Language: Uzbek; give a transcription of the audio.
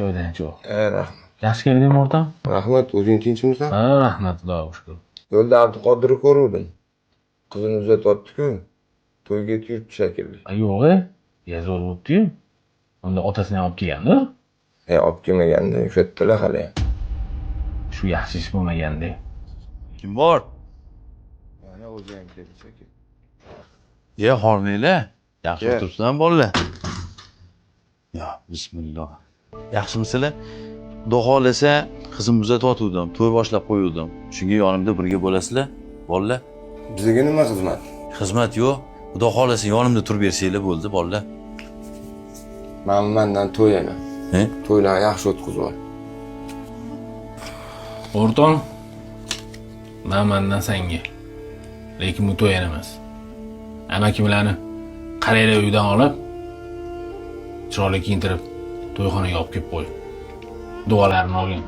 Choydan cho'g'. Rahmat. Yaxshi keldingmi, o'rtoq? Rahmat, o'zing tinchmisan? Ha, rahmat, Xudoga shukur. Yo'lda Abduqodirni ko'ruvdim. Qizini uzatyapti-ku. To'yga yuribdi shekilli. A, yo'q, e. Ya zo'r bo'pti-yu. Unda otasini ham olib kelgandir. E, olib kelmaganda o'sha yerdalar hali. Shu yaxshi ish bo'lmaganda. Kim bor? Mana o'zi ham keldi shekilli. Ye, hormanglar. Yaxshi Ye. o'tiribsizlarmi, bolalar? Ya, bismillah. Yaxshimisizlar? Xudo xohlasa, qizimni uzatyotgandim, to'y boshlab qo'yuvdim. Shunga yonimda birga bo'lasizlar, bolalar. Bizga nima xizmat? Xizmat yo'q. Xudo xohlasa yonimda turib bersanglar bo'ldi, bolalar. Man mandan to'y ana. He? To'ylarni yaxshi o'tkazib ol. O'rtoq, man mandan senga. Lekin bu to'y emas. Amaki bilan qaranglar uydan olib, chiroyli kiyintirib, to'yxonaga olib kelib qo'y. Duolarini olgin.